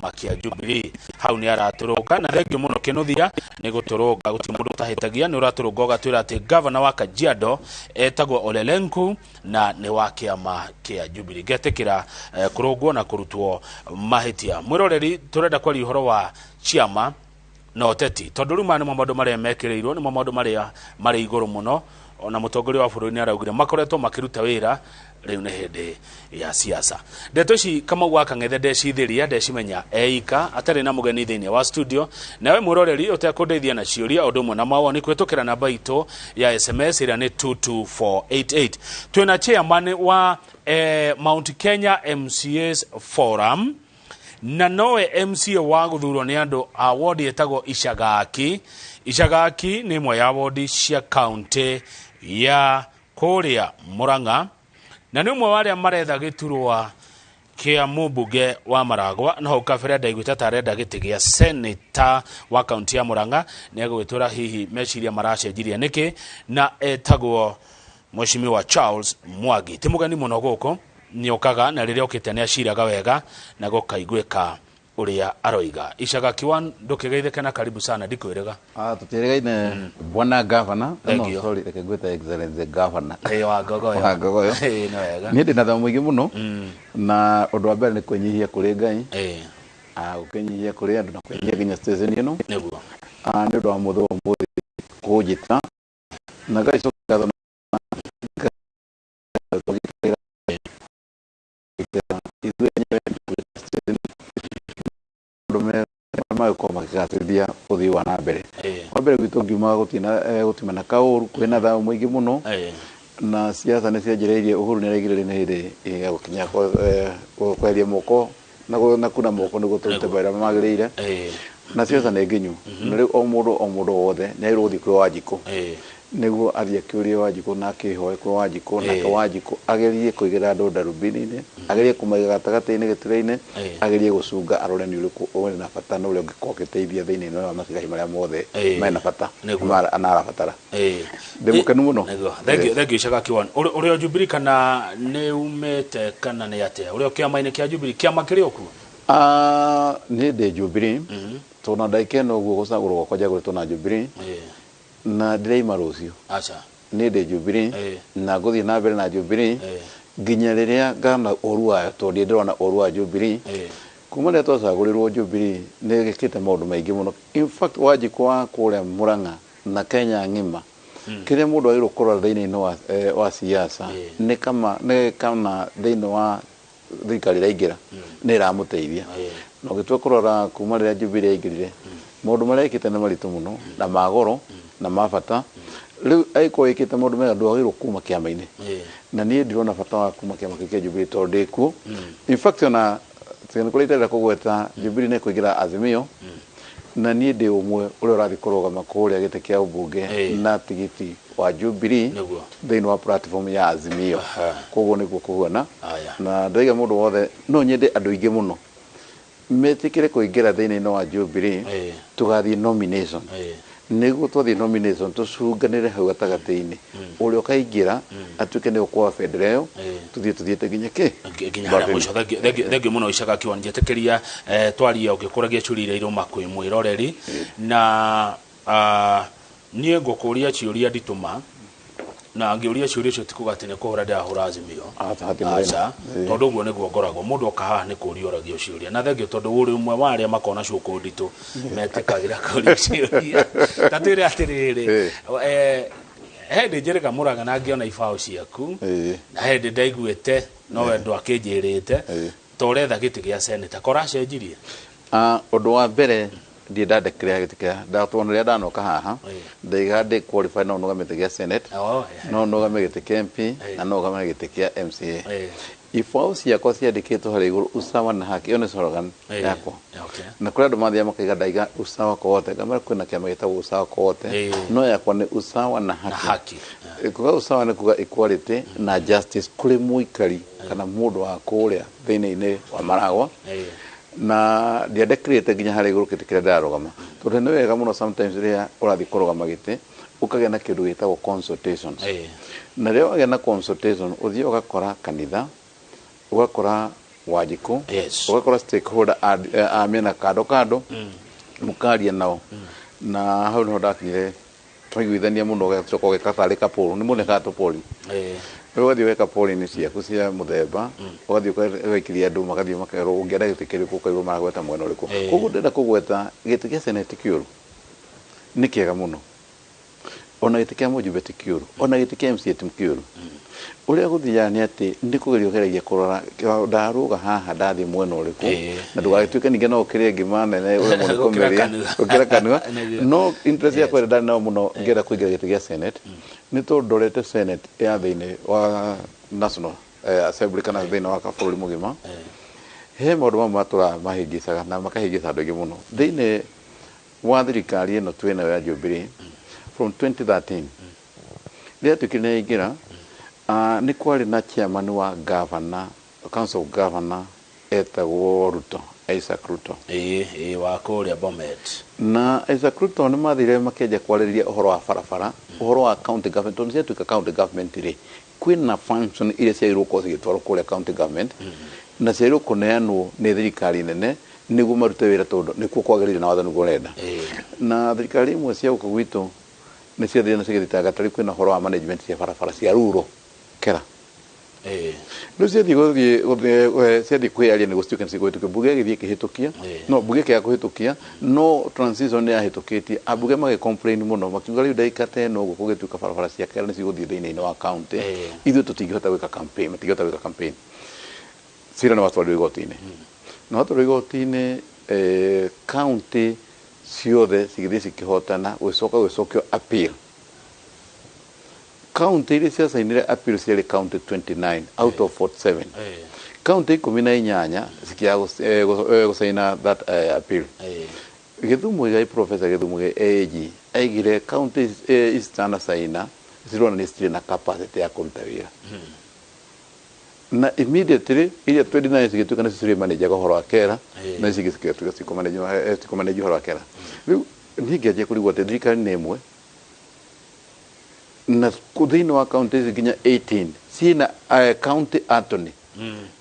Kĩa Jubilee hau nĩ aratũrũnga, na thengiũ mũno Kĩnuthia nĩ gũtũrũnga. Gũtirĩ mũndũ ũtahĩtagia. Nĩ ũratũrũnga ũgatwĩra atĩ gavana wa Kajiado etagwo Ole Lenku na nĩ wa kĩama kĩa Jubilee. Ngetĩkĩra kũrũngwo na kũrutwo mahĩtia. Mwĩroreri, tũrenda kwaria ũhoro wa ciama na ũteti, tondũ rĩu maya nĩmo maũndũ marĩa mekĩrĩirwo, nĩmo maũndũ marĩa marĩ igũrũ mũno. Ona mũtongoria wa bũrũri nĩ araugire makoretwo makĩruta wĩra, rĩu nĩ hĩndĩ ya siasa. Ndeto ici Kamau wa Kang'ethe ndecithĩria ndecimenya eika atarĩ na mũgeni thĩinĩ wa studio. Nawe mwĩroreri ũtekũndeithia na ciũria ũndũ ũmwe na mawoni kũhĩtũkĩra namba itũ ya SMS ĩrĩa nĩ 22488. Twĩna chairman wa Mount Kenya MCAs Forum na nowe MCA wa gũthurwo nĩ andũ a wodi ĩtagwo Icagaki. Icagaki nĩ ĩmwe ya wodi cia kaunti ya kũrĩa Murang'a, na nĩ ũmwe wa arĩa maretha gĩturwa kĩa mũmbunge wa Maragwa. No hau kabere ndaiguĩte ta arenda gĩtĩ gĩa seneta wa kaunti ya Murang'a. Nĩ egũgĩtwĩra hihi meciria maracenjirie nĩkĩ, na etagwo Mheshimiwa Charles Mwangi. Ti mũgeni mũno gũkũ, nĩokaga na rĩrĩa okĩte nĩ aciraga wega na gũkaiguĩka ũrĩa aroiga. Icagaki 1, ndũkĩgeithĩke na karibu sana, ndikwĩrĩga. Ah, tutiregaine, bwana governor. Thank No, you. sorry, reke ngwĩte Excellency Governor. Ĩĩ, wa Ngogoyo. Wa Ngogoyo. Ĩĩ, nĩ wega. Niĩ ndĩ na thayũ mũingĩ mũno, na ũndũ wa mbere nĩ kwĩnyihia kũrĩ Ngai, gũkĩnyihia kũrĩ andũ na kwĩnyihia nginya station ĩno, nĩ ũndũ wa mũthĩ wa ũmũthĩ kũnjĩta na ngacokia ngatho na tũgĩtĩra ithuĩ enyewe station maũndũ mega magĩkorwo makĩgacĩrithia ũthii wa na mbere. Wa mbere gwitũ ngiumaga gũtiuma na kaũru, kwĩna thayũ mũingĩ mũno, na siasa nĩ cianjĩrĩirie. Uhuru nĩ araigire nĩ hĩndĩ ya gũkinya kweheria moko na kuna moko nĩguo tũrute mawĩra magĩrĩire, na siasa nĩ nginyu, na rĩu o mũndũ o mũndũ wothe nĩ agĩrĩirwo gũthiĩ kwĩ Wanjikũ nĩguo athiĩ akĩũrie Wanjikũ na akĩhoe kwĩ Wanjikũ, nake Wanjikũ agerie kũigĩra andũ ndarubini-inĩ, agerie kũmaiga gatagatĩ-inĩ gĩturwa-inĩ, agerie gũcunga arore nĩ ũrĩkũ ũrĩ na bata na ũrĩa ũngĩkorwo ũgĩteithia thĩinĩ wa macigaci marĩa mothe mena bata na arabatara. Ndĩ mũkenu mũno. Nĩguo. Thank you, thank you, Icagaki 1. Ũrĩ o Jubilee kana nĩ umĩte kana nĩ atĩa? Ũrĩ o kĩama-inĩ kĩa Jubilee, kĩama kĩrĩ o kuo? Ah, niĩ ndĩ Jubilee, tondũ na ndagĩka ĩno ũguo gũcagũrwo gwakwa njagũrĩtwo na Jubilee, na ndĩraima rũciũ. Aca. Niĩ ndĩ Jubilee, na ngũthiĩ na mbere na Jubilee nginya rĩrĩa ngana ũru wayo, tondũ ndirĩ ndĩrona ũru wa Jubilee. Kuma rĩrĩa twacagũrirwo, Jubilee nĩ ĩgĩkĩte maũndũ maingĩ mũno. In fact, Wanjikũ wa kũrĩa Murang'a na Kenya ng'ima, kĩrĩa mũndũ agĩrĩirwo kũrora thĩinĩ wa siasa nĩ kama thĩinĩ wa thirikari ĩraingĩra nĩ ĩramũteithia. Na ũgĩtua kũrora kuma rĩrĩa Jubilee yaingĩrire, maũndũ marĩa ĩkĩte nĩ maritũ mũno na ma goro na ma bata. Rĩu angĩkorwo ĩkĩte maũndũ mega, ndwagĩrĩirwo kuma kĩama-inĩ, na niĩ ndirona bata wa kuma kĩama kĩu kĩa Jubilee tondũ ndĩ kuo. In fact, ona tiga nĩ kũrĩa itarenda kũgweta, Jubilee nĩ kũingĩra Azimio, na niĩ ndĩ ũmwe ũrĩa ũrathiĩ kũrũgama kũrĩa gĩtĩ kĩa ũmbunge na tigiti wa Jubilee thĩinĩ wa platform ya Azimio. Koguo nĩguo kũhuana. Na ndaiga mũndũ wothe, no nyende andũ aingĩ mũno metĩkĩre kũingĩra thĩinĩ wa Jubilee, tũgathiĩ nomination, nĩguo twathiĩ nomination tũcunganĩre hau gatagatĩ-inĩ, ũrĩa ũkaingĩra atuĩke nĩ ũkuoya bendera ĩyo, tũthiĩ tũthiĩte nginya kĩ nginya harĩa mũico. Thank you, thank you, thank you mũno, Icagaki 1. Njĩtĩkĩria twarie ũgĩkũragia ciũria iria irũma kwĩ mwĩroreri, na niĩ ngũkũria ciũria nditũma na ngĩũria ciũria icio ti kuga atĩ nĩ kũhũra ndĩrahũra Azimio. Aca, hatirĩ thĩna. Aca, tondũ ũguo nĩguo ngoragwo mũndũ oka haha nĩ kũũria oragio ciũria, na thengio tondũ ũrĩ ũmwe wa arĩa makoragwo na cuũkũ nditũ metĩkagĩra kũria ciũria. Ta twĩre atĩrĩrĩ, he hĩndĩ njĩrĩga Mũrang'a na ngĩona ibaũ ciaku, na he hĩndĩ ndaiguĩte nowe ndwakĩnjĩrĩte ta ũretha gĩtĩ gĩa seneta, koracenjirie? Ah, ũndũ wa mbere ndirĩ ndandekĩrĩa gĩtĩ kĩa ndatwona rĩrĩa ndanoka haha, ndaiga ndĩ qualified, no nũgame gĩtĩ gĩa senate, no nũgame gĩtĩ kĩa MP, na no nũgame gĩtĩ kĩa MCA. Ibaũ ciakwa ciandĩkĩtwo harĩa igũrũ "usawa na haki", ĩyo nĩ slogan yakwa. Na kũrĩ andũ mathiaga makaiga ndaiga "usawa kwa wote", ngamera kwĩna kĩama gĩtagwo Usawa kwa Wote, no yakwa nĩ "usawa na na haki". Haki. Kuga usawa nĩ kuga equality na justice kũrĩ mũikari kana mũndũ wa kũrĩa thĩinĩ-inĩ wa Maragwa, na ndiandekĩrĩte nginya harĩa igũrũ kĩtĩ kĩrĩa ndĩrarũgama, tondũ nĩ wega mũno sometimes rĩrĩa ũrathiĩ kũrũgama gĩtĩ ũkagĩa na kĩndũ gĩtagwo consultations, na rĩrĩa wagĩa na consultation ũthiĩ ũgakora kanitha, ũgakora Wanjikũ. Ũgakora stakeholder a mĩena kando kando, mũkaria nao, na hau niho ndakinyire twaiguithania mũno. Ũgacoka ũgeka tarĩ kapũrũ nĩ mũnekaga tũpori. Rĩu ũgathiĩ ũgeka polling ciaku cia mũthemba, ũgathiĩ ũgaikiria andũ, magathiĩ makerwo ũngĩenda gĩtĩ kĩrĩkũ, ũkaigua maragweta mwena ũrĩkũ. Koguo ndĩrenda kũgweta gĩtĩ gĩa senate ti kĩũru, nĩ kĩega mũno, ona gĩtĩ kĩa mũjumbe ti kĩũru, ona gĩtĩ kĩa MCA ti kĩũru. Ũrĩa gũthiaga nĩ atĩ nĩ kũgeria ũgeragia kũrora ndarũga haha ndathiĩ mwena ũrĩkũ, na ndũgagĩtuĩke ningĩ no ũkĩrĩe ngima nene ũremwo nĩ Gũkĩra kũmĩrĩa kanua. Gũkĩra kanua. No interest yakwa ĩrĩa ndarĩ nayo mũno ngĩenda kũingĩra gĩtĩ gĩa senate nĩ tondũ ndorete senate ya thĩinĩ wa National Assembly kana thĩinĩ wa bũrũri mũgima, he maũndũ mamwe matũraga mahĩngĩcaga na makahĩngĩca andũ aingĩ mũno thĩinĩ wa thirikari ĩno twĩnayo ya Jubilee. From 2013 rĩrĩa tuĩkire nĩ yaingĩra, nĩ kwarĩ na chairman wa governor, council of governor, etagwo Ruto, Isaac Ruto. Ĩĩ ĩĩ, wa kũrĩa Bomet. Na Isaac Ruto nĩ mathire makĩanjia kwarĩrĩria ũhoro wa barabara, ũhoro wa county government, tondũ ciatuĩka county government rĩ, kwĩna function iria ciagĩrĩirwo gũkorwo cigĩtwarwo kũrĩa county government na ciagĩrĩirwo kũneanwo nĩ thirikari nene nĩguo marute wĩra, tondũ nĩkuo kwagĩrĩire na watho nĩguo ũrenda. Na thirikari imwe cia gũkũ gwitũ nĩ ciathire na cigĩthitanga tarĩu kwĩna ũhoro wa management cia barabara cia rural kera. Rĩu ciathiĩ gũthiĩ ciathiĩ kwĩyaria nĩguo cituĩke nĩ cigũhĩtũkio, mbunge ĩgĩthiĩ ĩkĩhĩtũkia. No mbunge ĩkĩaga kũhĩtũkia, no transition nĩ yahĩtũkĩtie. Ambunge magĩ complain mũno, makiuga rĩu ndagĩka ta ĩno ũguo kũgĩtuĩka barabara cia kera nĩ cigũthiĩ thĩinĩ wa county, ithuĩ tũtingĩhota gwĩka campaign, matingĩhota gwĩka campaign. Cira nĩ watwarirwo igoti-inĩ, na watwarirwo igoti-inĩ, county ciothe cigĩthiĩ cikĩhotana. Gũgĩcoka gũgĩcokio appeal. County iria ciacainire appeal ciarĩ county 29 out of 47. County 18 cikĩaga gũcaina that appeal. Gĩthumo gĩa Professor Gĩthumo gĩa AG aigire county citanacaina cironania citirĩ na capacity ya kũruta wĩra, na immediately iria 29 cigĩtuĩka nĩcio cirĩ manajaga ũhoro wa kera, na ici ingĩ cigĩtuĩka cikũmanage ũhoro wa kera. Rĩu niĩ ngĩanjia kũrigwo atĩ thirikari nĩ ĩmwe na thĩinĩ wa county ici nginya 18 ciĩna county attorney,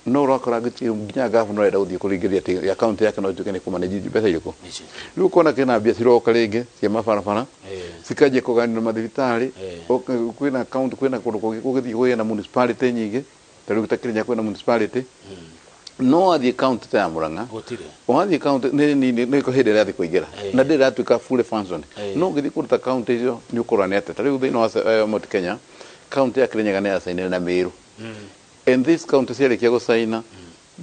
no ũrakora nginya gavana ũrenda gũthiĩ kũringĩrĩria atĩ ya county yake no ĩtuĩke nĩ kũmanage mbeca irĩkũ. Ici. Rĩu ũkona kĩna mbia ciroka rĩngĩ cia mabarabara, cikanjia kũganĩra mathibitarĩ. Kwĩna county, kwĩna kũndũ kũngĩ gũgĩthiĩ kũgĩa na municipality nyingĩ, ta rĩu ta Kĩrĩnyaga kwĩna municipality, no wathiĩ county ta ya Murang'a Gũtirĩ. Wathiĩ county nĩ nini, nĩ hĩndĩ ĩrĩa ĩrathiĩ kũingĩra na ndĩrĩ ĩratuĩka fully function. No ũngĩthiĩ kũndũ ta county icio nĩ ũkũrora nĩ atĩa. Ta rĩu thĩinĩ wa Mount Kenya, county ya Kĩrĩnyaga nĩ yacainire na Meru, and this county ciarĩkia gũcaina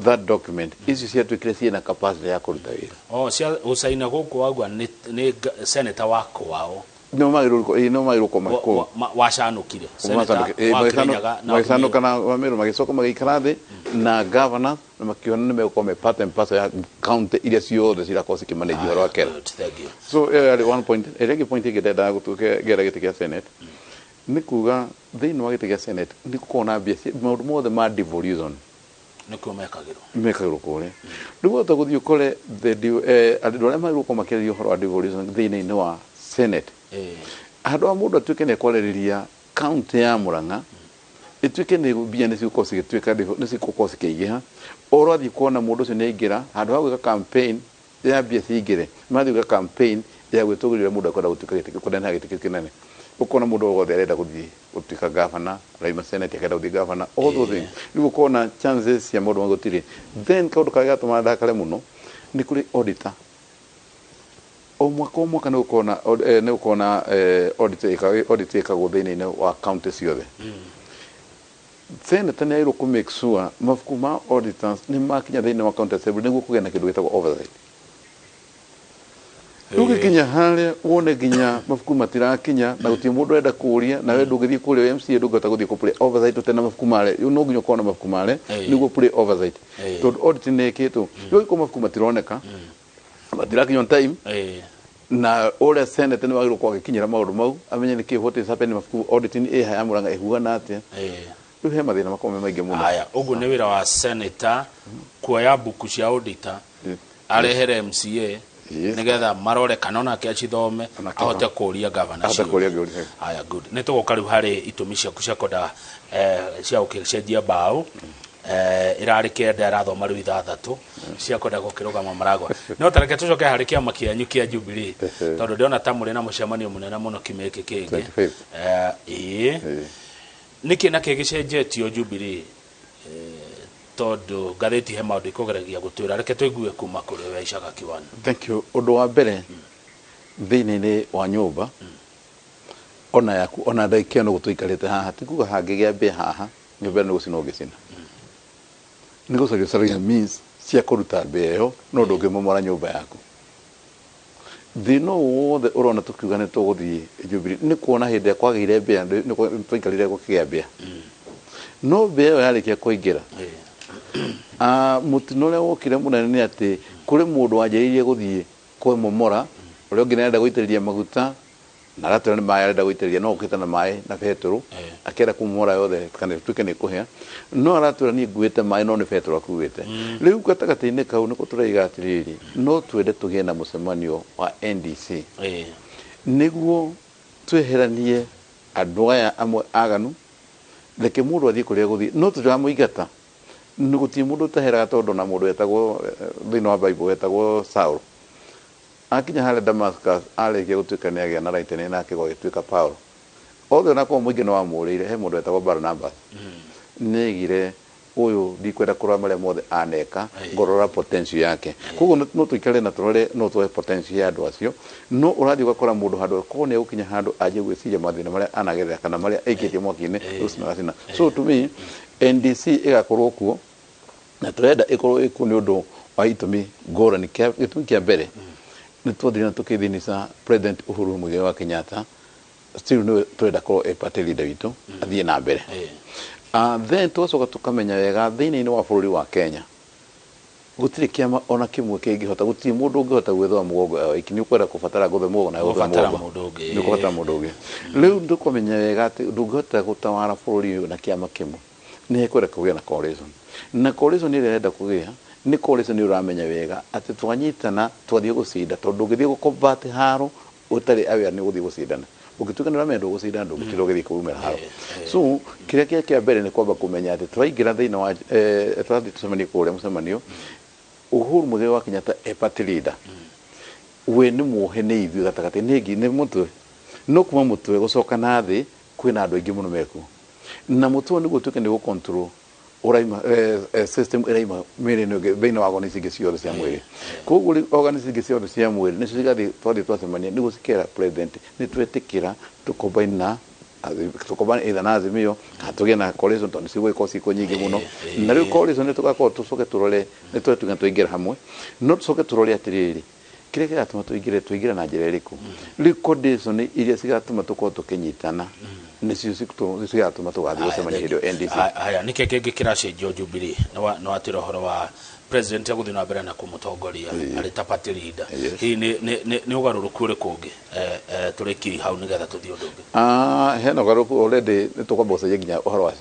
that document, icio ciatuĩkire ciĩna capacity ya kũruta wĩra. O cia gũcaina gũkũ wagua nĩ senator wa kwao. Nĩ magĩrĩirwo gũkorwo kũu. Wacanũkire senator wa Kĩrĩnyaga na wa Magĩcanũka na wa Meru magĩcoka magĩikara thĩ na governor na makĩona nĩ megũkorwo me part and parcel ya county iria ciothe cirakorwo cikĩmanage ũhoro wa kera. Good, thank you. So ĩyo yarĩ one point. Ĩrĩa ĩngĩ, point ĩngĩ ndendaga gũtuĩke ngĩenda gĩtĩ kĩa senate nĩ kuga thĩinĩ wa gĩtĩ gĩa senate nĩ gũkorwo na mbia maũndũ mothe ma devolution Nĩkuo mekagĩrwo. Mekagĩrwo kũrĩa. Rĩu wahota gũthiĩ ũkore andũ arĩa magĩrĩirwo gũkorwo makĩarĩria ũhoro wa devolution thĩinĩ wa senate, handũ ha mũndũ atuĩke nĩ ekwarĩrĩria county ya Murang'a ĩtuĩke nĩ mbia nĩ cigũkorwo cigĩtuĩka nĩ cigũkorwo cikĩingĩha, ũrathiĩ kuona mũndũ ũcio nĩ aingĩra, handũ ha gwĩka campaign ya mbia cingĩre, marathiĩ gwĩka campaign ya gwĩtũgĩria mũndũ akwenda gũtuĩka gĩtĩ kũneneha gĩtĩ kĩu kĩnene. Ũkona mũndũ o wothe arenda gũthiĩ gũtuĩka gavana, araima senate akenda gũthiĩ gavana, all those things. Rĩu ũkona chances cia maũndũ ma gũtirĩ. Then kaũndũ karĩa gatũmaga ndakare mũno nĩ kũrĩ auditor. O mwaka o mwaka nĩ gũkorwo na nĩ gũkorwo na audit ĩkagwo thĩinĩ wa county ciothe. Senator nĩ agĩrĩirwo kũ make sure mabuku ma auditors nĩ makinya thĩinĩ wa county assembly nĩguo kũgĩa na kĩndũ gĩtagwo oversight. Rĩu ũgĩkinya harĩa wone nginya mabuku matirakinya na gũtirĩ mũndũ ũrenda kũũria, na we ndũngĩthiĩ kũrĩa MCA, ndũngĩhota gũthiĩ kũ play oversight ũtarĩ na mabuku marĩa. Rĩu no nginya ũkorwo na mabuku marĩa nĩguo play oversight, tondũ audit nĩ ĩkĩtwo. Rĩu angĩkorwo mabuku matironeka, matirakinya on time, na ũrĩa senate nĩ wagĩrĩirwo gũkorwo agĩkinyĩra maũndũ mau, amenye nĩkĩ, what is happening, mabuku audit nĩ ĩha ya Murang'a ĩhuana atĩa. Rĩu he mathĩna makorwo me maingĩ mũno. Haya, ũguo nĩ wĩra wa senator kuoya mbuku cia auditor arehere MCA nigetha marore kana onake acithome, Onake ahote kũria gavana ahote ciũria. Kũria ngĩũria. Haya, good. Nĩ tũgũka rĩu harĩ itũmi ciaku cia kwenda cia gũkĩcenjia mbaũ. Irarĩ 9 arathoma rĩu 6 cia kwenda gũkĩrũgama maragwa. No tareke tũcoke harĩ kĩama kĩanyu kĩa Jubilee, tondũ ndĩrona ta mũrĩ na mũcemanio mũnene mũno kiumia gĩkĩ kĩngĩ. Ĩĩ, nĩkĩ na kĩ gĩcenjetio Jubilee? Tondũ ngathĩti he maũndũ ikũgeragia gũtwĩra, reke tũigue kuma kũrĩ we Icaga Kiwani. Thank you. Ũndũ wa mbere, thĩinĩ wa nyũmba ona yaku, ona ndagĩka ĩno gũtũikarĩte haha, ti kuga hangĩgĩa mbĩa haha nyũmba ĩno gũcina ũngĩcina, nĩ gũcaria ũcaragia means cia kũruta mbĩa ĩyo, no ndũngĩmomora nyũmba yaku. Thĩna wothe ũrona tũkiuga nĩ tũgũthiĩ Jubilee nĩ kuona hĩndĩ ĩrĩa kwagĩire mbĩa, nĩ twaikarire gũkĩgĩa mbĩa, no mbĩa ĩyo yarĩkia kũingĩra, mũtino ũrĩa wokire mũnene nĩ atĩ kũrĩ mũndũ wanjĩrĩirie gũthiĩ kwĩmomora, ũrĩa ũngĩ nĩarenda gũitĩrĩria maguta na aratwĩra nĩ maĩ arenda gũitĩrĩria, no ũkĩte na maĩ na betũrũ, akĩenda kũmomora yothe kana ĩtuĩke nĩ kũhĩa, no aratwĩra niĩ nguĩte maĩ no nĩ betũrũ akuĩte. Rĩu gatagatĩ-inĩ kau nĩko tũraiga atĩrĩrĩ, no twende tũgĩe na mũcemanio wa NDC nĩguo tweheranie andũ aya amwe aganu, reke mũndũ athiĩ kũrĩa gũthiĩ, no tũtiramũingata. Nĩ gũtirĩ mũndũ ũtaheraga, tondũ na mũndũ wetagwo thĩinĩ wa Bible wetagwo Saul akinya harĩa Damascus, arĩkia gũtuĩka nĩ agĩa na right nĩ nake gũgĩtuĩka Paul. Othe onakorwo mũingĩ nĩ wamũrĩire, he mũndũ wetagwo Barnabas nĩaigire ũyũ ndikwenda kũrora marĩa mothe aneka, ngorora potential yake. Koguo no tũikare na tũrore, no tuoe potential ya andũ acio, no ũrathiĩ ũgakora mũndũ handũ korwo nĩ egũkinya handũ anjie gwĩciria mathĩna marĩa anagerera kana marĩa aikĩtie mwaki-inĩ, rũcinĩ agacina. So to me, NDC ĩgakorwo kuo na tũrenda ĩkorwo ĩkuo nĩ ũndũ wa itũmi ngũrani. Gĩtũmi kĩa mbere, nĩ twathire na tũkĩithinisa President Uhuru Muigai wa Kenyatta, still nĩwe tũrenda korwo e party leader witũ, athiĩ na mbere. Then tũgacoka tũkamenya wega thĩinĩ wa bũrũri wa Kenya gũtirĩ kĩama ona kĩmwe kĩngĩhota, gũtirĩ mũndũ ũngĩhota gwĩthũa mũgongo ewe iki, nĩ ũkwenda kũbatara gũthwe mũgongo na gũthwe Ũgũbatara mũgongo. Mũndũ ũngĩ. Nĩ ũkũbatara mũndũ ũngĩ. Rĩu ndũkũmenya wega atĩ ndũngĩhota gũtawara bũrũri ũyũ na kĩama kĩmwe, nĩ hekwenda kũgĩa na coalition, na coalition ĩrĩa ĩrenda kũgĩa nĩ coalition ũramenya wega atĩ twanyitana twathiĩ gũcinda, tondũ ndũngĩthiĩ gũcombat haro ũtarĩ aware nĩ ũgũthiĩ gũcindana. Ũngĩtuĩka nĩ ũramenya ndũgũcindana, ndũngĩtinda ũgĩthiĩ kũrumĩra haro. So kĩrĩa kĩa mbere nĩ kwamba kũmenya atĩ tũraingĩra thĩinĩ wa tũrathiĩ tũcemanie kũrĩa mũcemanio, Uhuru Muigai wa Kenyatta e party leader, we nĩ muohe nĩ ithuĩ gatagatĩ, nĩ ngi nĩ mũtwe, no kuma mũtwe gũcoka na thĩ kwĩna andũ aingĩ mũno mekuo, na mũtwe nĩguo ũtuĩke nĩ gũ-control ũraima system ĩraima mĩĩrĩ ĩno ĩngĩ thĩinĩ wa organs ingĩ ciothe cia mwĩrĩ. Koguo rĩu organs ingĩ ciothe cia mwĩrĩ nĩcio cigathiĩ, twathiĩ twacemania nĩguo cikera president nĩ twetĩkĩra tũcombine na tũcombine either na Azimio kana tũgĩe na coalition, tondũ cigũgĩkorwo ciĩkuo nyingĩ mũno. Na rĩu coalition nĩ tũgakorwo tũcoke tũrore nĩ twetuga tũingĩre hamwe, no tũcoke tũrore atĩrĩrĩ, kĩrĩa kĩratũma tũingĩre, tũingĩre na njĩra ĩrĩkũ. Rĩu condition iria cigatũma tũkorwo tũkĩnyitana nĩcio cigatũma tũgathiĩ gũcemania hĩndĩ ĩyo NDC. Haya, nĩkĩ kĩngĩ kĩracenjio Jubilee? Nĩ watwĩra ũhoro wa president agũthiĩ na mbere na kũmũtongoria arĩ ta party leader. Hihi nĩ ũgarũrũku ũrĩkũ ũngĩ? Tũrĩkie hau nĩgetha tũthiĩ ũndũ ũngĩ. Hena ũgarũrũku already, nĩ tũkwamba gũcenjia nginya ũhoro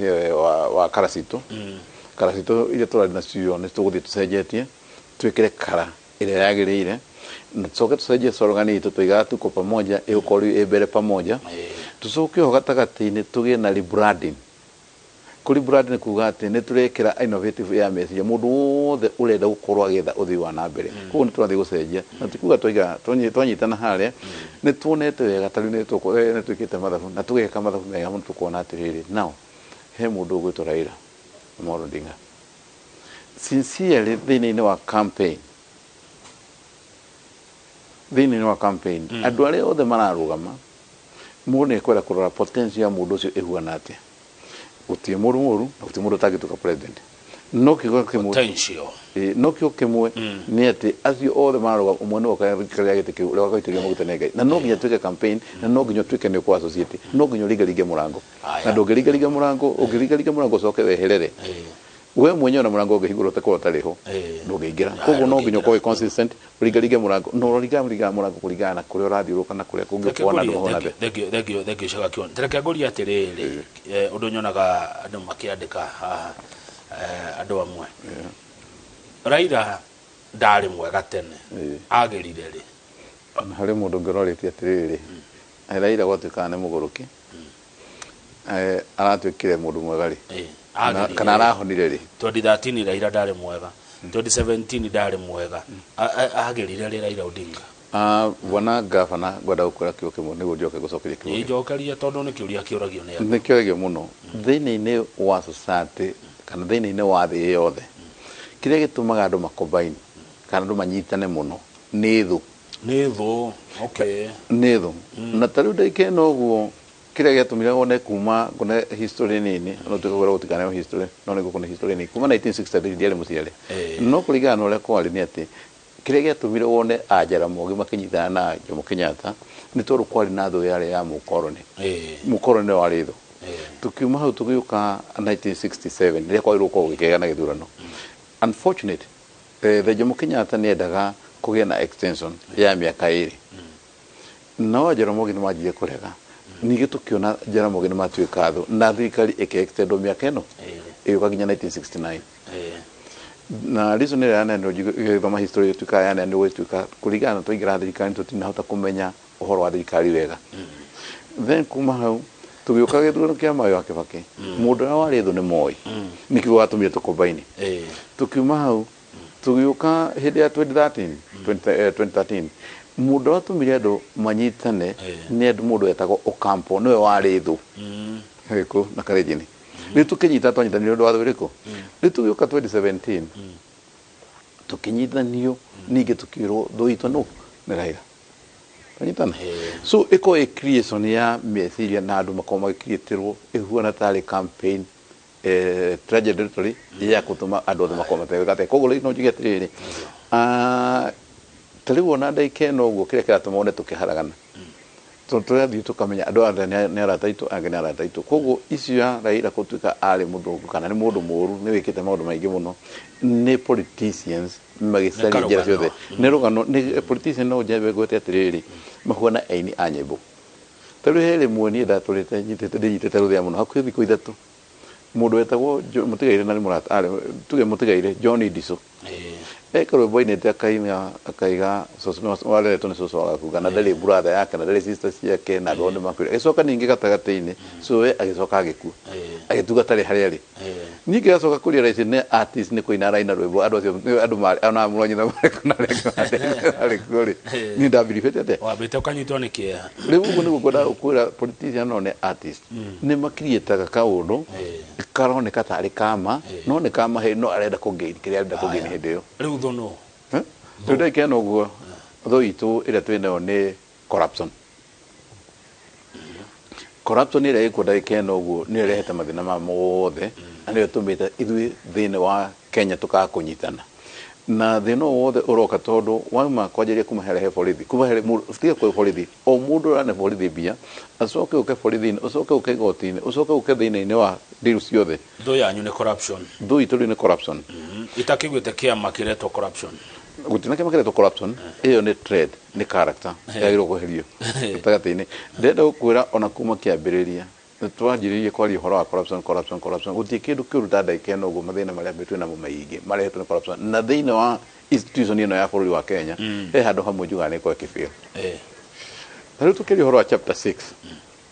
wa kara citũ. Kara citũ iria tũrarĩ nacio nĩ tũgũthiĩ tũcenjetie, twĩkĩre kara ĩrĩa yagĩrĩire, na tũcoke tũcenjie slogan itũ tũigaga "Tuko pamoja", ĩgũkorwo rĩu ĩ "Mbele pamoja". Tũcoke oho gatagatĩ-inĩ tũgĩe na rebranding. Kũ rebrand nĩ kuga atĩ nĩ tũrekĩra innovative ya meciria mũndũ wothe ũrenda gũkorwo agĩetha ũthii wa na mbere. Koguo nĩ tũrathiĩ gũcenjia, na ti kuga twaiga twanyitana harĩa nĩ tuonete wega. Ta rĩu nĩ twĩkĩte mathabu na tũgeka mathabu mega mũno, tũkona atĩrĩrĩ, now he mũndũ ũgwĩtwo Raila Amolo Odinga, sincerely thĩinĩ wa campaign andũ arĩa othe mararũgama, mũndũ nĩ ekwenda kũrora potential ya mũndũ ũcio ĩhuana atĩa. Gũtirĩ mũndũ mũru na gũtirĩ mũndũ ũtangĩtuĩka president, no kiugo kĩmwe Potential. No kiugo kĩmwe nĩ atĩ acio othe mararũgama, ũmwe nĩwe ũkaikarĩra gĩtĩ kĩu, ũrĩa wakaitĩrĩrio maguta nĩ Ngai, na no nginya tuĩke campaign, na no nginya ũtuĩke nĩ ũkũ associate, no nginya ũringaringe mũrango. Na ndũngĩringaringa mũrango, ũngĩringaringa mũrango ũcoke weherere, we mwenyewe na mũrango ũngĩhingũrwo ũtakorwo ũtarĩ ho, ndũngĩingĩra. Koguo no nginya ũkorwo wĩ consistent, ũringaringe mũrango, na ũringaringa mũrango kũringana na kũrĩa ũrathiũrũrũka na kũrĩa kũngĩ ũkuona andũ mahona mbere. Thank you, thank you, thank you, Shaka Kioni. Reke ngũrie atĩrĩrĩ, ũndũ nyonaga andũ makĩandĩka haha, andũ amwe, Raila ndarĩ mwega tene, agĩrire rĩ? Ona harĩ mũndũ ũngĩ ũrorĩtie atĩrĩrĩ, Raila gwatuĩkaga nĩ mũgũrũki, aratuĩkire mũndũ mwega rĩ? Agĩrire Kana rĩ? Arahonire rĩ? 2013 Raila ndarĩ mwega, 2017 ndarĩ mwega. Agĩrire rĩ Raila Odinga? Ah, bwana gavana, ngwenda gũkwĩra kiugo kĩmwe nĩguo njoke gũcokeria kiugo kĩu. Njokeria, tondũ nĩ kĩũria kĩũragio nĩ andũ. Nĩ kĩũragio mũno thĩinĩ-inĩ wa society kana thĩinĩ-inĩ wa thĩ yothe. Kĩrĩa gĩtũmaga andũ macombine kana andũ manyitane mũno nĩ thũ. Nĩ thũ, okay. Nĩ thũ. Na ta rĩu ndagĩka ĩno ũguo, kĩrĩa gĩatũmire wone kuma ngone history nini, no tuĩke kwĩra gũtikaneo history, no nĩ ngũkũne history nini kuma 1963, ndiarĩ mũciare, no kũringana na ũrĩa kwarĩ nĩ atĩ kĩrĩa gĩatũmire wone a Jaramogi makĩnyitana na Jomo Kenyatta nĩ tondũ kwarĩ na thũ yarĩ ya mũkoroni. Mũkoroni nĩwe warĩ thũ. Tukiuma hau tũgĩũka 1967, rĩrĩa kwagĩrĩirwo gũkorwo gũkĩgĩa na gĩthurano, unfortunate, the Jomo Kenyatta nĩ endaga kũgĩa na extension ya mĩaka 2, no Jaramogi nĩ manjirie kũrega. Ningĩ tũkĩona Jaramogi nĩ matuĩka thũ na thirikari ĩkĩ-extendwo mĩaka ĩno ĩgĩũka nginya 1969. Na reason ĩrĩa yaneanirwo gĩthoma history ĩtuĩkaga yaneanirwo gũgĩtuĩka kũringana na twaingĩra thirikari tũtinahota kũmenya ũhoro wa thirikari wega. Then kuma hau tũgĩũka gĩthurano kĩa Moi wa Kibaki, mũndũ ũrĩa warĩ thũ nĩ Moi, nĩkĩo watũmire tũkombaini. Tukiuma hau tũgĩũka hĩndĩ ya 2013, 2013, mũndũ ũrĩa watũmire andũ manyitane nĩ andũ mũndũ wetagwo Ocampo, nĩwe warĩ thũ gĩkũ na Kalenjin. Rĩu tũkĩnyita, twanyitanire ũndũ wa thũ ĩrĩkũ? Rĩu tũgĩũka 2017, tũkĩnyitithanio ningĩ, tũkĩrwo thũ itũ nũ? Nĩ Raila. Tũnyitana. So ĩkorwo ĩ creation ya meciria na andũ makorwo magĩcreatĩrwo ĩhuana tarĩ campaign, trajectory ya gũtũma andũ othe makorwo mategwĩka atĩa. Koguo rĩu no njuge atĩrĩrĩ, ta rĩu ona ndagĩka ĩno ũguo, kĩrĩa kĩratũma one tũkĩharagana tondũ tũrathiĩ tũkamenya andũ othe nĩ arata aitũ, angĩ nĩ arata aitũ. Koguo icio ya Raila gũtuĩka arĩ mũthũngũ kana nĩ mũndũ mũũru, nĩ wĩkĩte maũndũ maingĩ mũno, nĩ politicians magĩcaria njĩra ciothe, nĩ rũgano, nĩ politician. No njambe ngwete atĩrĩrĩ, mahuana aini a nyĩmbo. Ta rĩu he rĩmwe niĩ ndatũrĩte nyitĩte, ndĩnyitĩte rũthĩa mũno hakuhĩ thikũ 3, mũndũ wetagwo mũtigaire na nĩ mũrata arĩ tuge mũtigaire John Ndiso, eka rwĩmbo ainĩte akaina akaiga cũcũ wareretwo nĩ cũcũ agakuga na ndarĩ brother yake na ndarĩ sister ciake na andũ othe makuire. Agĩcoka ningĩ gatagatĩ-inĩ cũwe agĩcoka agĩkua, agĩtuga tarĩ harĩa arĩ. Ningĩ agacoka kũrealize nĩ artist, nĩ kũina araina rwĩmbo, andũ acio nĩ andũ marĩ ona mũrũ wa nyina marĩ kuo na arĩa angĩ marĩ kuo rĩ, niĩ ndambiribĩte atĩa? Wambĩte ũkanyitwo nĩ kĩeha. Rĩu ũguo nĩguo ngwendaga gũkwĩra, politician no nĩ artist, nĩ makiriĩtaga kaũndũ karoneka tarĩ kama, no nĩ kama no arenda kũgain kĩrĩa arenda kũgain hĩndĩ ĩyo. Rĩu thũ nũ? Eh? Rĩu ndagĩka ĩno ũguo, thũ itũ ĩrĩa twĩ nayo nĩ corruption. Corruption ĩrĩa ĩkuo ndagĩka ĩno ũguo nĩyo ĩrehete mathĩna maya mothe na nĩyo ĩtũmĩte ithuĩ thĩinĩ wa Kenya tũkaga kũnyitana, na thĩna ũyũ wothe ũroka tondũ wauma kwanjĩrĩria kuma harĩa he borithi, kuma harĩ mũndũ, tiga kwĩ borithi, o mũndũ ũrane borithi mbia, acoke ũke borithi-inĩ, ũcoke ũke igoti-inĩ, ũcoke ũke thĩinĩ-inĩ wa deal ciothe. Thũ yanyu nĩ corruption? Thũ itũ rĩu nĩ corruption. Itakĩguĩte kĩama kĩretwo corruption. Gũtirĩ kĩama kĩretwo corruption. Ĩyo nĩ trend, nĩ character yagĩrĩirwo kweherio gatagatĩ-inĩ. Ndĩrenda gũkwĩra ona kuma kĩambĩrĩria twanjĩrĩirie kwaria ũhoro wa corruption, corruption, corruption, gũtirĩ kĩndũ kĩũru ta ndagĩka ĩno ũguo. Mathĩna marĩa twĩ namo maingĩ marehetwo nĩ corruption, na thĩinĩ wa institution ĩno ya bũrũri wa Kenya he handũ hamwe njugaga nĩ ĩkorwo ĩkĩfail. Ta rĩu tũkĩaria ũhoro wa chapter 6,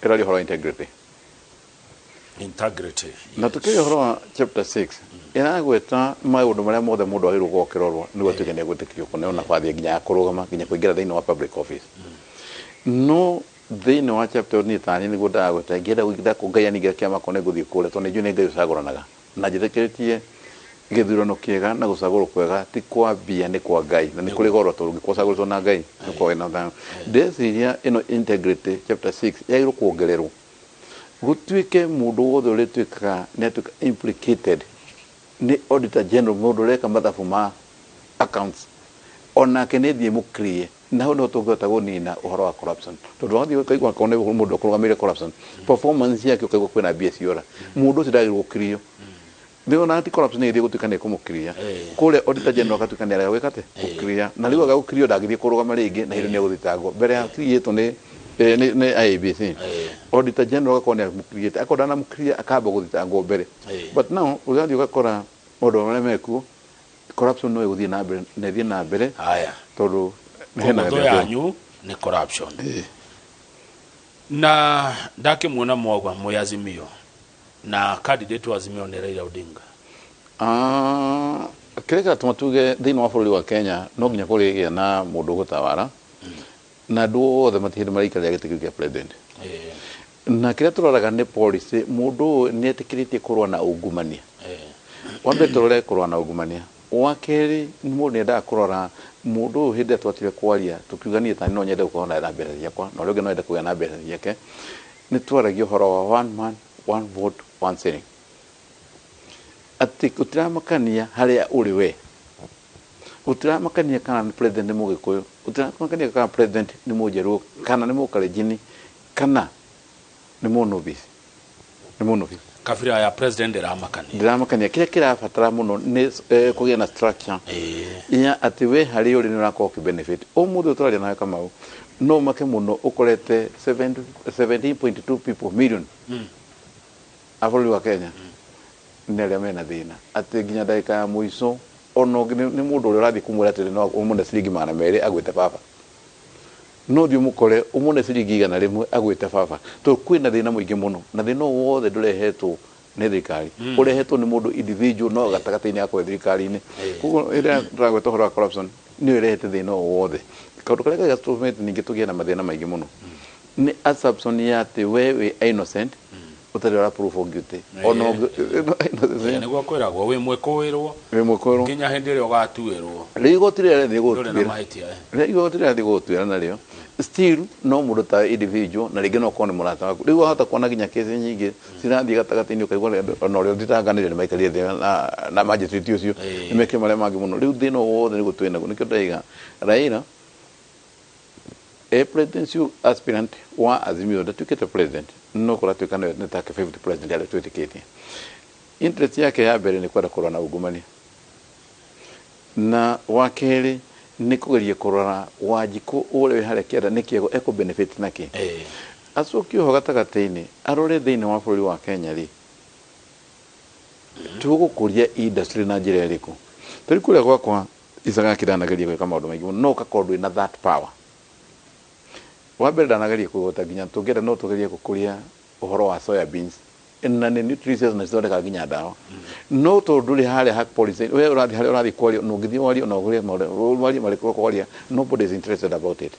ĩraria ũhoro wa integrity. Integrity. Na tũkĩaria ũhoro wa chapter 6, ĩragweta maũndũ marĩa mothe mũndũ agĩrĩirwo gũkorwo akĩrorwo nĩguo atuĩke nĩ egwĩtĩkĩrio kũneo nabathi nginya ya kũrũgama, nginya kũingĩra thĩinĩ wa public office. No thĩinĩ wa chapter ĩyo, niĩ tani nĩguo ndagweta, ingĩenda gũingĩra kũ Ngai aningĩra kĩama ko nĩ ngũthiĩ kũrĩa, tondũ nĩ njũĩ nĩ Ngai ũcagũranaga na njĩtĩkĩrĩtie gĩthurano kĩega na gũcagũrwo kwega ti kwa mbia, nĩ kwa Ngai na nĩ kũrĩ goro, tondũ ũngĩkorwo ũcagũrĩtwo na Ngai nĩ ũkorwo wĩna thayũ. Ndĩreciria ĩno integrity chapter 6 yagĩrĩirwo kuongererwo, gũtuĩke mũndũ wothe ũrĩtuĩkaga nĩ atuĩka implicated nĩ auditor general, mũndũ ũreka mathabu ma accounts, onake nĩ thiĩ mũclear, na hau nĩho tũngĩhota kũnina ũhoro wa corruption, tondũ wathiĩ ũkaigua akorwo nĩ mũndũ ũkũrũgamĩrĩire corruption, performance yake ũkaigua kwĩna mbia ciora, mũndũ ũcio ndagĩrĩirwo gũclear. Nĩ ti corruption ĩgĩthiĩ gũtuĩka nĩ ĩkũmũclear kũrĩa, auditor general agatuĩka nĩ arega gwĩka atĩ gũclear, na rĩu aga gũclear ndangĩthiĩ kũrũgama rĩngĩ na hĩndĩ nĩ egũthitangwo mbere ya clearĩtwo nĩ IEBC. Auditor general agakorwo nĩ amũclearĩte, akorwo ndanamũclear akamba gũthitangwo mbere. But now ũgathiĩ ũgakora maũndũ marĩa mekuo, corruption no ĩgũthiĩ na mbere na ĩthiĩ na mbere Haya. tondũ hena Koguo thũ gĩthĩo kĩu. yanyu nĩ corruption. Na ndakĩmuona mwauga mwĩ Azimio. Na candidate wa Azimio nĩ Raila Odinga. Kĩrĩa kĩratũma tuge thĩinĩ wa bũrũri wa Kenya no nginya kũrĩgĩa na mũndũ ũgũtawara, na andũ othe matirĩ hĩndĩ maraikarĩra gĩtĩ kĩu kĩa president. Na kĩrĩa tũroraga nĩ policy, mũndũ ũyũ nĩ etĩkĩrĩtie kũrũa na ungumania. Wa mbere tũrore kũrũa na ungumania. Wa kerĩ nĩ mũndũ nĩendaga kũrora mũndũ ũyũ hĩndĩ ĩrĩa twatire kwaria tũkiuga niĩ tani no nyende gũkorwo na mbeca ciakwa na ũrĩa ũngĩ no ende kũgĩa na mbeca ciake, nĩ twaragia ũhoro wa one man one vote one shilling, atĩ gũtiramakania harĩa ũrĩ we, gũtiramakania kana nĩ president nĩ mũgĩkũyũ, gũtiramakania kana president nĩ mũnjaruo kana nĩ mũkalenjini kana nĩ mũnũbi, nĩ mũnũbi. Kabira ya president ndĩramakania. Ndĩramakania. Kĩrĩa kĩrabatara mũno nĩ kũgĩa na structure ya atĩ we harĩa ũrĩ nĩ ũrakorwo ũkĩ benefit. Ũmũthĩ tũraria nawe Kamau, no ũmake mũno ũkorete 17.2 people million a bũrũri wa Kenya nĩ arĩa mena thĩna, atĩ nginya ndagĩka ya mũico ona nĩ mũndũ ũrĩa ũrathiĩ kũmwĩra atĩrĩ no ũmũne ciringi 200 agwĩte baba, no thiĩ ũmũkore ũmũne ciringi 100 agwĩte baba, tondũ kwĩna thĩna mũingĩ mũno, na thĩna ũyũ wothe ndũrehetwo nĩ thirikari, ũrehetwo nĩ mũndũ individual no gatagatĩ-inĩ gakorwo thirikari-inĩ. Koguo rĩrĩa tũragweta ũhoro wa corruption nĩyo ĩrehete thĩna ũyũ wothe. Kaũndũ karĩa gatũmĩte ningĩ tũgĩe na mathĩna maingĩ mũno nĩ assumption ya atĩ we wĩ innocent ũtarĩ ũra prove guilty. Ona Nĩguo kwĩragwo wĩ mwĩkũĩrwo wĩ mwĩkũĩrwo nginya hĩndĩ ĩrĩa ũgatuĩrwo. Rĩu igoti rĩrĩa rĩrathiĩ Ndũrĩ na gũgũtuĩra, mahĩtia. Rĩrĩa igoti rĩrathiĩ gũgũtuĩra narĩo still no mũndũ ta individual na rĩngĩ no ũkorwo nĩ mũrata waku. Rĩu wahota kuona nginya kesi nyingĩ cirathiĩ gatagatĩ-inĩ ũkaigua ona ũrĩa ũthitanganĩire nĩ maikarire thĩ na magistrate ũcio nĩ mekire marĩa mangĩ mũno. Rĩu thĩna ũyũ wothe nĩguo twĩ naguo. Nĩkĩo ndĩraiga Raila e presidential aspirant wa Azimio ndatuĩkĩte president, no kũratuĩka nĩ take fifth president arĩa twĩtĩkĩtie. Interest yake ya mbere nĩ kwenda kũrũa na ungumania, na wa kerĩ nĩ kũgeria kũrora Wanjikũ ũrĩa wĩ harĩa kĩanda nĩ kĩego ekũ benefit nakĩ. Acoke oho gatagatĩ-inĩ arore thĩinĩ wa bũrũri wa Kenya rĩ, tũgũkũria industry na njĩra ĩrĩkũ. Tarĩu kũrĩa gwakwa Icagaki ndanageria gwĩka maũndũ maingĩ mũno, no ũgakorwo ndwĩ na that power. Wa mbere ndanageria kũgũta nginya tũngĩenda no tũgerie gũkũria ũhoro wa soya beans na nĩ nutritious na cithondekaga nginya ndawa, no tondũ ndũrĩ harĩa ha policy, we ũrathiĩ harĩa ũrathiĩ kwaria na ũngĩthiĩ warie na ũgũrie maũndũ warie marĩkũ kwaria, nobody is interested about it.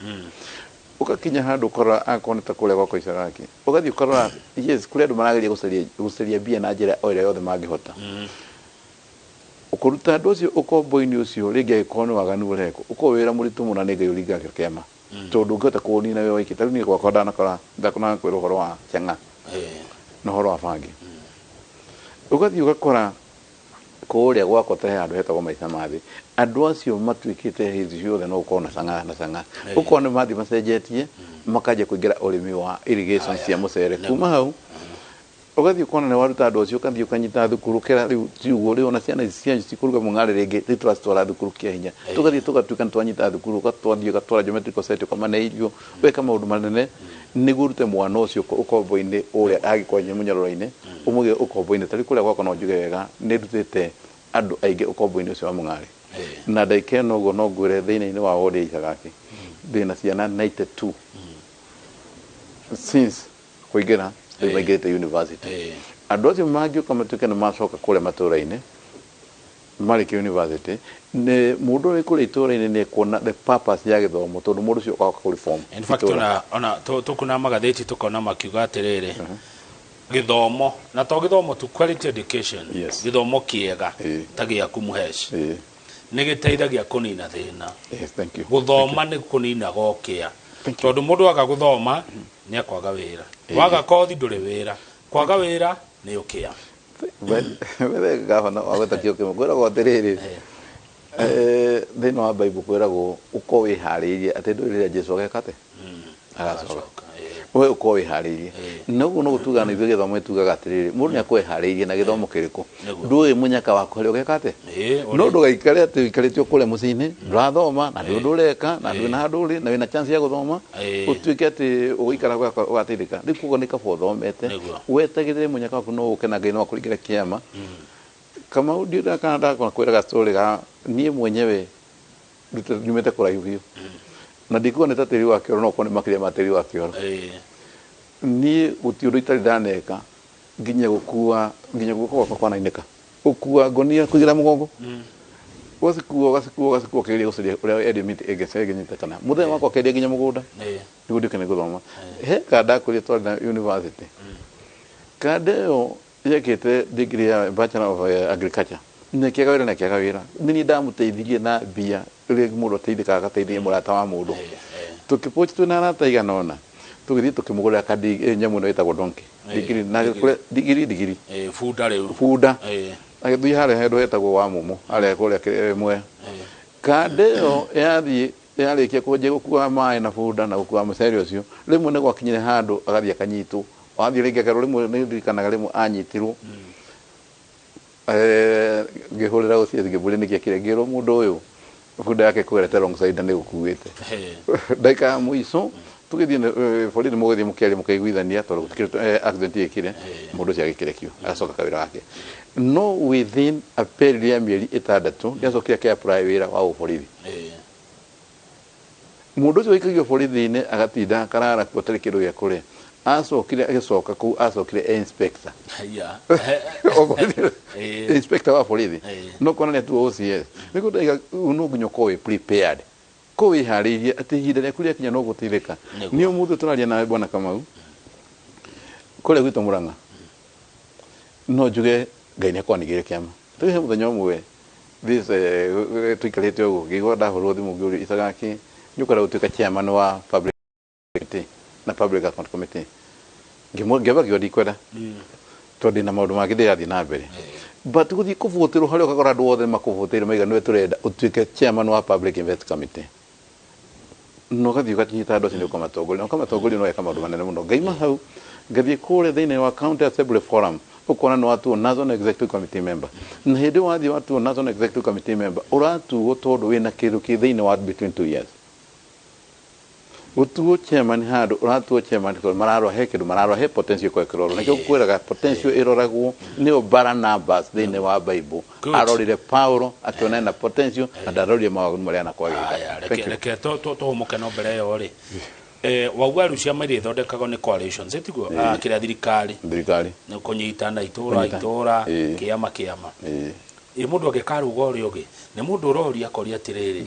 Ũgakinya handũ ũkarora akorwo nĩ ta kũrĩa gwakwa Icagaki, ũgathiĩ ũkarora yes kũrĩ andũ marageria gũcaria mbia na njĩra o ĩrĩa yothe mangĩhota. Ũkũruta andũ acio ũkombo-inĩ ũcio rĩngĩ angĩkorwo nĩ waganu ũrekwo, ũkorwo wĩra mũritũ mũno na nĩ Ngai ũringaga kĩama, tondũ ndũngĩhota kũũnina wĩ wiki. Tarĩu niĩ gwakwa ndanakora ndakona kwĩrwo ũhoro wa chang'aa na ũhoro wa bangi, ũgathiĩ ũgakora kũrĩa gwakwa ta he handũ hetagwo maica ma thĩ, andũ acio matuĩkĩte hĩndĩ ciothe no gũkorwo na chang'aa na chang'aa, ũkona nĩ mathiĩ macenjetie makanjia kũingĩra ũrĩmi wa irrigation cia mũcere. Kuma hau ũgathiĩ ũkona nĩ waruta andũ acio, ũgathiĩ ũkanyita thukuru kĩra rĩu ti ũguo, rĩu ona ciana ici cianyu cikũruga mũng'are rĩngĩ rĩu tũracitwara thukuru kĩa hinya, tũgathiĩ tũgatuĩka nĩ twanyita thukuru, ũgatwathiĩ ũgatwara geometrical set, ũkamane irio, ũgeka maũndũ manene nĩguo ũrute mwana ũcio ũkombo-inĩ ũrĩa angĩkorwo nĩ mũnyororo-inĩ ũmũige ũkombo-inĩ. Tarĩu kũrĩa gwakwa no njuge wega nĩ ndutĩte andũ aingĩ ũkombo-inĩ ũcio wa mũng'are, na ndagĩka ĩno ũguo no ngwĩre thĩinĩ-inĩ wa ward ya Icagaki ndĩna ciana 92 since kũingĩra rĩu maingĩrĩte university. Andũ acio mangĩũka matuĩke nĩ macoka kũrĩa matũra-inĩ marĩkia university, nĩ mũndũ ũrĩa kũrĩa itũra-inĩ nĩ ekuona the purpose ya gĩthomo, tondũ mũndũ ũcio oka kũ reform In fact, itũra. ona tũkuna magathĩti tũkona makiuga atĩrĩrĩ, gĩthomo na to gĩthomo tu, quality education, gĩthomo kĩega ta gĩaku Mũhesh nĩ gĩteithagia kũnina thĩna. Yes, thank you. Gũthoma nĩ kũninaga ũkĩa, tondũ mũndũ aga gũthoma nĩ akwaga wĩra, waga kothi ndũrĩ wĩra, kwaga wĩra nĩ ũkĩa. Wethe gavana wagweta kĩo kĩmwe kwĩragwo atĩrĩrĩ, thĩinĩ wa Bible kwĩragwo ũkorwo wĩharĩirie atĩ ndũĩ rĩrĩa Jesu ageka atĩ agacoka, we ũkorwo wĩharĩirie. Na ũguo no gũtugaga na ithuĩ gĩthomo gĩtugaga atĩrĩrĩ, mũndũ nĩ akorwo eharĩirie na gĩthomo kĩrĩkũ, ndũĩ mũnyaka waku harĩa ũgeka atĩ, no ndũgaikare atĩ ũikarĩte o kũrĩa mũciĩ-inĩ ndũrathoma na ndũĩ ũndũ ũreka na ndũĩ na handũ ũrĩ na wĩna chance ya gũthoma, ũtuĩke atĩ ũgũikara ũgateithĩka. Rĩu koguo nĩ kaba ũthomete wetagĩrĩre mũnyaka waku no ũke na Ngai no akũringĩre kĩama. Kamau ndiũĩ kana ndakona kwĩraga story ga niĩ mwenyewe nyumĩte kũraihu biũ na ndikuga nĩ ta tĩri wa kĩoro, no ũkorwo nĩ makĩria ma tĩri wa kĩoro. Niĩ gũtirĩ ũndũ itarĩ ndaneka Nginya gũkua, nginya guoko gwakwa kwanainĩka gũkua ngonia kũigĩra mũgongo, ũgacikua, ũgacikua, ũgacikua, ũkĩgeria gũcaria ũrĩa endia mĩtĩ ĩngĩnyitĩkana. Mũthenya wakwa akĩendia nginya mũgũnda nĩguo nduĩke nĩ gũthoma. He kanda ndakũrire twarĩ na university, kanda ĩyo yekĩte degree ya Bachelor of Agriculture na ĩkĩaga wĩra, na ĩkĩaga wĩra. Nĩ niĩ ndamũteithirie na mbia rĩrĩa mũndũ ateithĩkaga, agateithia mũrata wa mũndũ. Tũkĩpochi twĩna arata igana ũna, tũgĩthiĩ tũkĩmũgũrĩra kandi nyamũ ĩno ĩtagwo donkey. Ndigiri na ndigiri, ndigiri. Bunda rĩu. Bunda. Agĩthiĩ harĩa handũ hetagwo wa mũmũ harĩa kũrĩa Mwea. Kanda ĩyo yathiĩ yarĩkia kwanjia gũkua maĩ na bunda na gũkua mũcere ũcio, rĩmwe nĩ gwakinyire handũ agathiĩ akanyitwo, wathiĩ rĩngĩ akerwo. Rĩmwe nĩ ndirikanaga rĩmwe anyitirwo, ngĩhũrĩra gũciĩ ngĩmbũria nĩkĩ kĩrĩa, ngĩrwo mũndũ ũyũ bunda yake kũgerete wrong side na nĩ gũkuĩte. Ndagĩka ya mũico tũgĩthiĩ borithi, mũgĩthiĩ mũkĩaria, mũkaiguithania tondũ gũtikĩrĩ accident ĩkire, mũndũ ũcio agĩkĩrekio agacoka kawĩra gake. No within a period ya mĩeri 6 nĩacokire akĩ apply wĩra wa ũborithi. Mũndũ ũcio waikagio borithi-inĩ agatinda akarara kuo atarĩ kĩndũ gĩa kũrĩa, acokire agĩcoka kũu, acokire e inspector. Inspector wa borithi. No kuonania tu OCS nĩguo ndaiga no nginya ũkorwo wĩ prepared, ko wĩharĩirie atĩ ihinda rĩaku rĩakinya no gũteithĩka. Nĩ ũmũthĩ tũraria nawe, bwana Kamau, kũrĩa gwitũ Murang'a, no njuge Ngai nĩ akwanigĩire kĩama. Tũrĩ he mũthenya ũmwe this tũikarĩte ũguo, ngĩigua ndahũrwo thimũ, ngĩũrio, "Icagaki, nĩ ũkwenda gũtuĩka chairman wa public committee na public account committee?" Ngĩamba ngiuga ndikwenda tondũ ndĩna maũndũ mangĩ ndĩrathiĩ na mbere, but gũthiĩ kũbũtĩrwo harĩa ũkagora andũ othe makũbũtĩire maiga nĩwe tũrenda ũtuĩke chairman wa public invest committee, na ũgathiĩ ũganyita andũ acio nĩ ũkamatongoria na ũkamatongoria no weka maũndũ manene mũno. Ngaima hau ngathiĩ kũrĩa thĩinĩ wa county assembly forum, ũkona nĩ watuo national executive committee member, na hĩndĩ ĩyo wathiĩ watuo national executive committee member, ũratuo tondũ wĩna kĩndũ kĩ thĩinĩ wa between 2 years. Gũtuo chairman handũ ũratuo chairman tondũ mararora he kĩndũ, mararora he potential ĩkorwo ĩkĩrorwo. Nĩkĩo ngwĩraga potential ĩroragwo nĩyo Barnabas thĩinĩ wa Bible. Arorire Paulo akĩona ena potential na ndarorire mawaganu marĩa anakwagĩka. Aya, reke tũhũmũke. No mbere ĩyo rĩ, wauga rĩu ciama iria ithondekagwo nĩ coalitions, ĩtiguo? Kĩrĩa thirikari thirikari nĩ kũnyitana itũra Kũnyita. Itũra, Ĩĩ. kĩama kĩama. Ĩĩ. Ĩ mũndũ angĩkaruga ũrĩa ũngĩ nĩ mũndũ ũroria akoria atĩrĩrĩ.